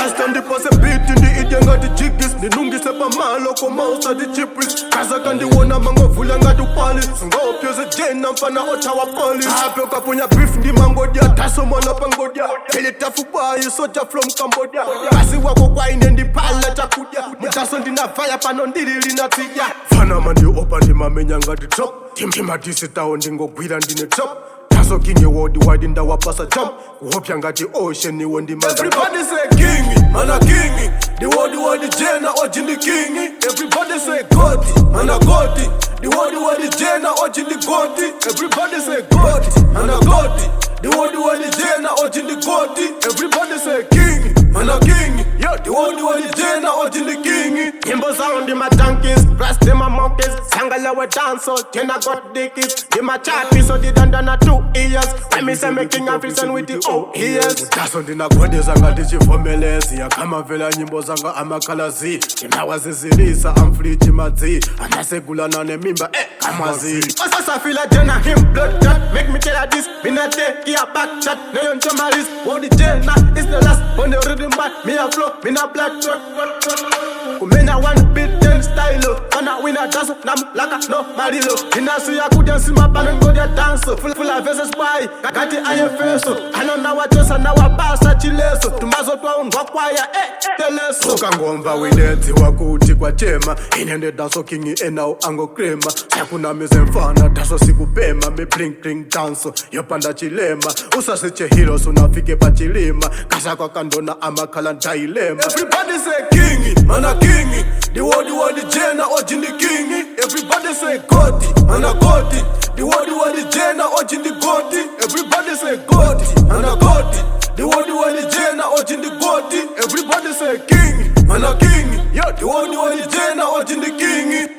Rasta ndipase beat ndiidye ngati jigis, ndinungise pamalo koma usati chipris. Kaza kandiwona mangovula ngati upali, singopyoze jena mfana othawa police. Ape ukapunya beef ndi mangodya, daso mwana pangodya. Elitafubayi soja from Cambodia. Kasi wako kwaine ndipala chakudya. Mudaso ndinavaya pano ndili linatsiya. Fana mandiopa ndimamenya ngati top. Timadisitawo ndingogwira ndine top. Daso king worldwide ndawapasa jump. Kuhopya ngati ocean iwo ndimaza. Everybody say king, mana king. The world world jena oji ndi king. Everybody say God, mana God. The world world jena oji ndi God. Everybody say God, mana God. The world world jena oji ndi God. Everybody say king, mana king. Yo, the world world jena oji ndi king. Nyimbo zawo ndi ma donkeys, rest them my monkeys. Sangala we dance, so then I got dickies. Di ma chapi, so the dandana 2 years. When me say me king African with the O ears. Daso ndinagwedeza ngati chivomelezi, akamamvera nyimbo zanga amakalazi, ndinawazizilisa amfriji madzi anasegulana nemimba kamwazi. Osasafila jena him blood clot. Make me tell her this, me not take a back chat. No yon chamaris, what the jena is the last. On the rhythm but me a flow, me not black truck. Kumenya one beat ten style. Kana wina dance nam laka no marilo. Inasiya kudya pano ngodya dance. Full full of verses boy, kati ayefeso. Anona wachosa na wabasa chileso. Tumazo twaundwa kwaya teleso. Ukangomva winedziwa kuti kwachema. Ine ndi daso king enawo angokrema. Sakunamize mfana daso sikupema. Me blink blink dance yopanda chilema. Usasiche heroes unafike pachilima. Kasa kwakandona amakhala ndailema. Everybody say king, mana king. The world world jena oji ndi king. Everybody say God, mana God. The world world jena oji ndi God. Everybody say God, mana God. The world world jena oji ndi God. Everybody say king, mana king. Yo, the world world jena oji ndi king.